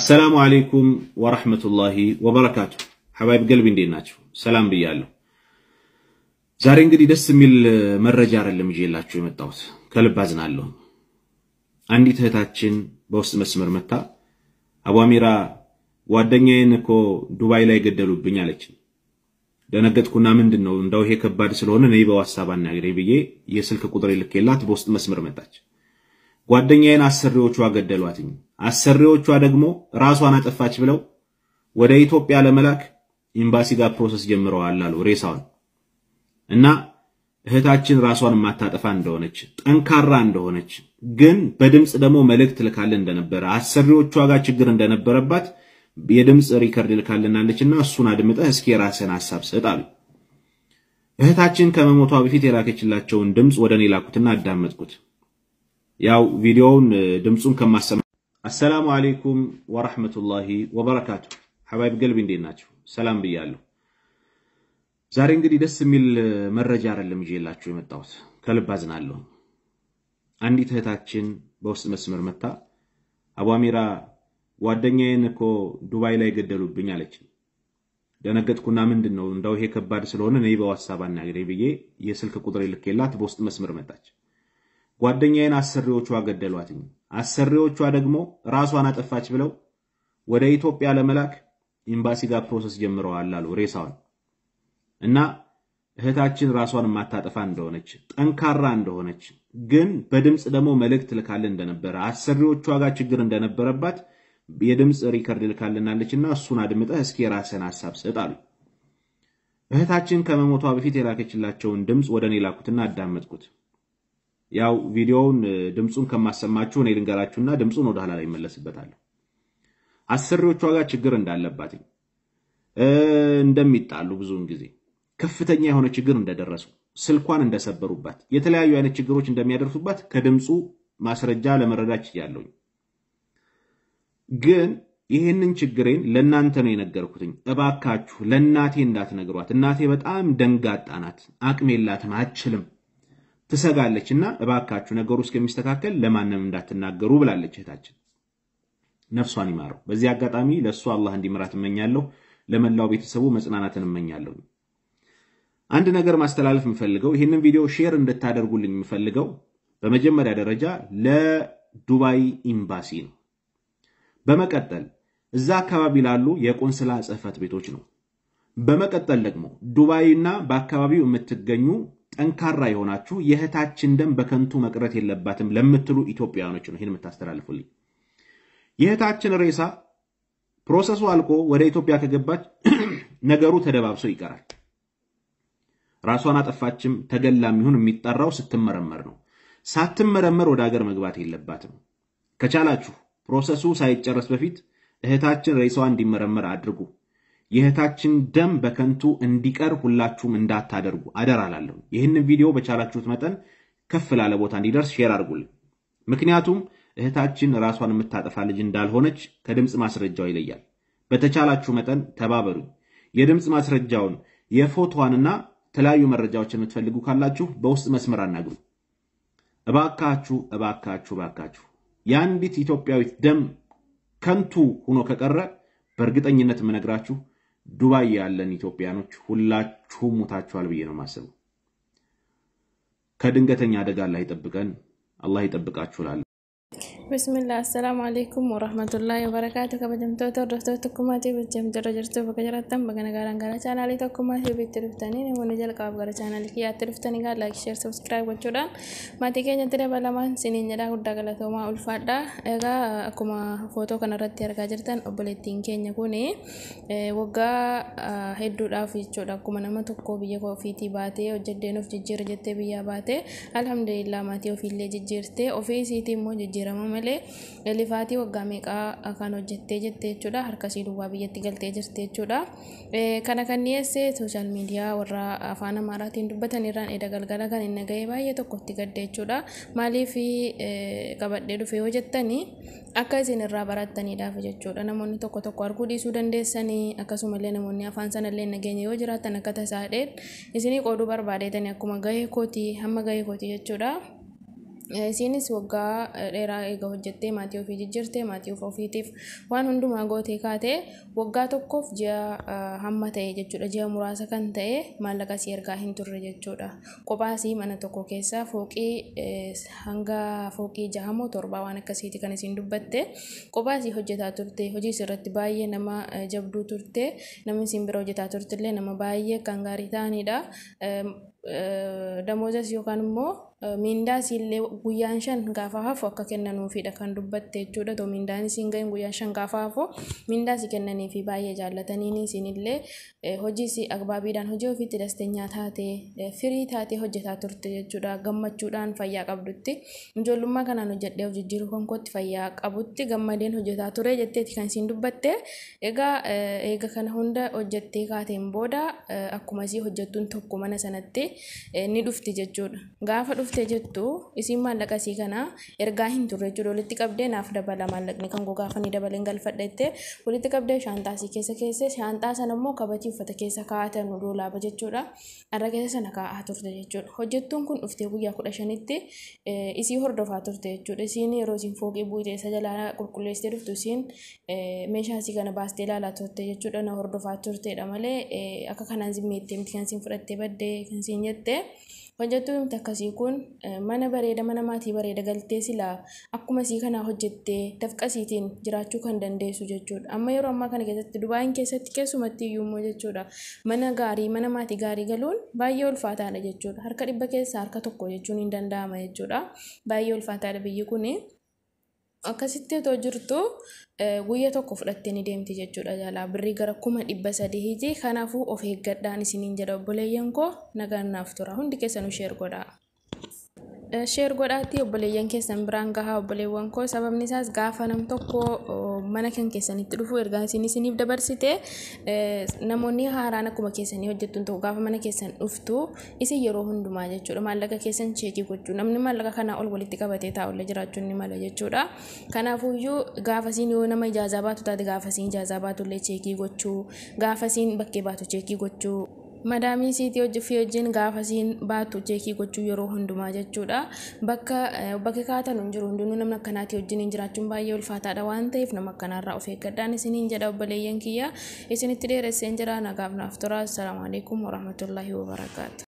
السلام عليكم ورحمة الله وبركاته። حبايب قلبي እንዴት ናችሁ? ሰላም ብያለሁ። ዛሬ እንግዲህ ደስ የሚል መረጃ አይደለም ይዤላችሁ የመጣሁት፣ ከልብ አዝናለሁ። አንዲት እህታችን በውስጥ መስመር መታ አቡ አሚራ ጓደኛዬን እኮ ዱባይ ላይ ገደሉብኝ አለች። ደነገጥኩና ምንድን ነው እንደው ይሄ ከባድ ስለሆነ ነይ በዋትስአፕ አናግረኝ ብዬ የስልክ ቁጥር ልኬላት በውስጥ መስመር መጣች። ጓደኛዬን አሰሪዎቿ ገደሏትኝ። አሰሪዎቿ ደግሞ ራሷን አጠፋች ብለው ወደ ኢትዮጵያ ለመላክ ኤምባሲ ጋር process ጀምረዋል አሉ ሬሳውን። እና እህታችን ራሷን የማታጠፋ እንደሆነች፣ ጠንካራ እንደሆነች፣ ግን በድምጽ ደግሞ መልእክት ልካልን እንደነበረ፣ አሰሪዎቿ ጋር ችግር እንደነበረባት የድምጽ record ልካልናለች እና እሱን አድምጠህ እስኪ የራስህን ሐሳብ ስጥ አሉ። እህታችን ከመሞቷ በፊት የላከችላቸውን ድምጽ ወደ እኔ ላኩትና አዳመጥኩት። ያው ቪዲዮውን ድምጹን ከማሰማ السلام عليكم ورحمة الله وبركاته። حبايب قلبي እንዴት ናችሁ? ሰላም ብያለሁ። ዛሬ እንግዲህ ደስ የሚል መረጃ አይደለም ይዤላችሁ የመጣሁት፣ ከልብ አዝናለሁ። አንዲት እህታችን በውስጥ መስመር መታ አቡ አሚራ ጓደኛዬን እኮ ዱባይ ላይ ገደሉብኝ አለች። ደነገጥኩና ምንድን ነው እንደው ይሄ ከባድ ስለሆነ ነይ በዋትስአፕ አናግረኝ ብዬ የስልክ ቁጥር ልኬላት በውስጥ መስመር መጣች። ጓደኛዬን አሰሪዎቿ ገደሏትኝ። አሰሪዎቿ ደግሞ ራሷን አጠፋች ብለው ወደ ኢትዮጵያ ለመላክ ኤምባሲ ጋር process ጀምረዋል አሉ ሬሳውን። እና እህታችን ራሷን የማታጠፋ እንደሆነች፣ ጠንካራ እንደሆነች፣ ግን በድምጽ ደግሞ መልእክት ልካልን እንደነበረ፣ አሰሪዎቿ ጋር ችግር እንደነበረባት የድምጽ record ልካልናለች እና እሱን አድምጠህ እስኪ የራስህን ሐሳብ ስጥ አሉ። እህታችን ከመሞቷ በፊት የላከችላቸውን ድምጽ ወደ እኔ ላኩትና አዳመጥኩት። ያው ቪዲዮውን ድምጹን ከማሰማችሁ እኔ ልንገራችሁና ድምጹን ወደ ኋላ ላይ እመለስበታለሁ። አሰሪዎቿ ጋር ችግር እንዳለባት፣ እንደሚጣሉ፣ ብዙውን ጊዜ ከፍተኛ የሆነ ችግር እንደደረሱ፣ ስልኳን እንደሰበሩባት፣ የተለያዩ አይነት ችግሮች እንደሚያደርሱባት ከድምጹ ማስረጃ ለመረዳት ችያለሁኝ። ግን ይህንን ችግሬን ለእናንተ ነው የነገርኩትኝ። እባካችሁ ለእናቴ እንዳትነግሯት። እናቴ በጣም ደንጋጣ ናት፣ አቅም የላትም፣ አትችልም፣ ትሰጋለች እና እባካችሁ ነገሩ እስከሚስተካከል ለማንም እንዳትናገሩ ብላለች እህታችን። ነፍሷን ይማረው። በዚህ አጋጣሚ ለእሷ አላህ እንዲምራት እመኛለሁ። ለመላው ቤተሰቡ መጽናናትን እመኛለሁ። አንድ ነገር ማስተላለፍ የምፈልገው፣ ይህንን ቪዲዮ share እንድታደርጉልኝ የምፈልገው በመጀመሪያ ደረጃ ለዱባይ ኤምባሲ ነው። በመቀጠል እዛ አካባቢ ላሉ የቆንስላ ጽሕፈት ቤቶች ነው። በመቀጠል ደግሞ ዱባይና በአካባቢው የምትገኙ ጠንካራ የሆናችሁ የእህታችን ደም በከንቱ መቅረት የለባትም ለምትሉ ኢትዮጵያውያኖች ነው ይህን የምታስተላልፉልኝ። የእህታችን ሬሳ process ኡ አልቆ ወደ ኢትዮጵያ ከገባች ነገሩ ተደባብሶ ይቀራል። ራሷን አጠፋችም ተገላም ይሁን የሚጠራው ስትመረመር ነው። ሳትመረመር ወደ ሀገር መግባት የለባትም። ከቻላችሁ process ኡ ሳይጨረስ በፊት እህታችን ሬሳዋ እንዲመረመር አድርጉ። የእህታችን ደም በከንቱ እንዲቀር ሁላችሁም እንዳታደርጉ አደራ እላለሁ። ይህንን ቪዲዮ በቻላችሁት መጠን ከፍ ላለ ቦታ እንዲደርስ share አድርጉልኝ። ምክንያቱም እህታችን ራሷን የምታጠፋ ልጅ እንዳልሆነች ከድምፅ ማስረጃው ይለያል። በተቻላችሁ መጠን ተባበሩኝ። የድምፅ ማስረጃውን፣ የፎቶዋንና የተለያዩ መረጃዎችን የምትፈልጉ ካላችሁ በውስጥ መስመር አናግሩ። እባካችሁ፣ እባካችሁ፣ እባካችሁ የአንዲት ኢትዮጵያዊት ደም ከንቱ ሆኖ ከቀረ በእርግጠኝነት የምነግራችሁ ዱባይ ያለን ኢትዮጵያኖች ሁላችሁም ሙታችኋል ብዬ ነው የማስበው። ከድንገተኛ አደጋ አላህ ይጠብቀን፣ አላህ ይጠብቃችሁ እላለሁ። بسم الله، السلام عليكم ورحمة الله وبركاته. Kabajamtoota hordoftoota Tokkummaa TV jira jirtu, bakka jiraattan baga nagaan gara chaanaalii Tokkummaa TVtti dhuftanii, namoonni jalqabaaf gara chaanaalii kiyyaatti dhuftanii gaa like, share, subscribe gochuudhaan maatii keenyatti dabalamaan siniin jedhaa. Guddaa galatoomaa, ulfaadha. Egaa akkuma footoo kanarratti argaa jirtan obboleettiin keenya kuni waggaa hedduudhaaf jechuudha akkuma nama tokko biyya ofiitii baatee hojjeddeen of jijjiira jettee biyyaa baatee, alhamdulillah, maatii ofiillee jijjiirtee, ofii isiitii immoo jijjiirama malee lifaatii waggaa meeqaa kan hojjettee jette jechuudha, harkasii duwwaa biyyatti galtee jirti jechuudha. Kana kan dhiyeesse social media warra afaan Amaaraatiin dubbatan irraan eda galgala kan inni ga'e baay'ee tokkotti gadde jechuudha. Maaliif qabadhee dhufe yoo jettanii, akka isin irraa barattaniidhaaf jechuudha. Namoonni tokko tokko arguu dhiisuu dandeessanii, akkasumallee namoonni afaan sanallee nageenya yoo jiraatan akka tasaadheen isinii qooduu barbaadeetanii akkuma gahee kootii hamma gahee kootii jechuudha. Isiinis waggaa dheeraa eega hojjettee maatii ofii jijjiirtee maatii ofiitiif waan hundumaa gootee kaatee waggaa tokkoof ji'a hamma ta'e jechuudha. Ji'a muraasa kan ta'e maallaqa isii ergaa hin turre jechuudha. Kophaa isii mana tokko keessa fooqii hanga fooqii 6 moo 7 waan akkasiiti kan isiin dubbatte. Kophaa isii hojjetaa turte. Hojii isirratti baay'ee nama jabduu turte. Namni isiin bira hojjetaa turtellee nama baay'ee kan gaarii ta'anidha. Damoozas yookaan immoo miindaa isiillee guyyaan 5 gaafa hafu akka kennanuufidha kan dubbatte jechuudha. Otoo miindaan isiin gahin guyyaan 5 gaafa hafu miindaa isii kennaniifi baay'ee jaallataniin isiinillee hojii isii agbaabiidhaan hojii ofiitti dasteenyaa taatee firii taatee hojjetaa turte jechuudha. Gammachuudhaan fayyaa qabdutti ijoollummaa kanaan hojjedhee of jijjiiruu kan kootti fayyaa qabutti gammadeen hojjetaa ture jetteeti kan isiin dubbatte. Egaa eega kana hunda hojjettee kaateen booda akkuma isii hojjettuun tokko mana sanatti ni dhufti jechuudha. Gaafa dhufte jettu isiin maallaqa isii kana ergaa hin turre jechuudha. Walitti qabdee naaf dabala maallaqni kan gaafa ni dabaleen galfadha jettee walitti qabdee shaanxaa isii keessa keesse. Shaanxaa sana immoo kabatii uffata keessa kaa'atan doolaaba jechuudha. Irra keessa sana kaa'aa turte jechuudha. Hojjettuun kun dhuftee guyyaa 15tti isii hordofaa turte jechuudha. Isiin yeroo isiin fooqii buutee isa jalaa qulqulleessitee dhuftu isiin meeshaa isii kana baastee ilaalaa turte jechuudha. Na hordofaa turteedha malee akka kanaan zimmeettee miti kan isiin fudhattee baddee kan isiin jette. Hojjettuun akkasii kun mana bareeda mana maatii bareeda galtee silaa akkuma isii kanaa hojjettee dafqa isiitiin jiraachuu kan dandeessu jechuudha. Amma yeroo ammaa kana keessatti Dubaayin keessatti keessumatti iyyuu immoo jechuudha mana gaarii mana maatii gaarii galuun baay'ee ulfaataadha jechuudha. Harka 100 keessaa harka 1 jechuun hin danda'ama jechuudha. Baay'ee ulfaataadha biyyi kuni. Akkasitti otoo jirtu guyya tokko fudhattee ni deemti jechuudha jalaa birrii gara 300,000. Kanaafuu of eeggadhaan isiniin jedha obboleeyyan koo, nagaan naaf tura. Hundi keessanuu share godhaa. Share godhaatti obboleeyyan keessan biraan gahaa obboleewwan koo. Sababni isaas gaafa nam tokko mana kan keessanitti dhufu ergaa isin isiniif dabarsite namoonni haaraan akkuma keessanii hojjettuun tokko gaafa mana keessan dhuftu isin yeroo hundumaa jechuudha maallaqa keessan cheekii gochuu namni maallaqa kanaa ol walitti qabatee taa'ullee jiraachuun ni mala jechuudha. Kanaafuyyuu gaafa isin yoo nama ijaazaa baatu taate gaafa isin ijaazaa baatullee cheekii gochuu gaafa isin bakkee baatu cheekii gochuu madaamii siitii hojii fi wajjin gaafa isiin baatu cheekii gochuu yeroo hundumaa jechuudha. Bakka bakka kaatan hin jiru hundinuu namni akkanaatii wajjin hin jiraachuun baay'ee ulfaataadha waan ta'eef nama akkanaarraa of eeggadhaan isiniin jedha obboleeyyan kiyya. Isinitti dheeresseen jira nagaaf naaf tura. Assalaamu alaikum warahmatullahi wabarakaatu.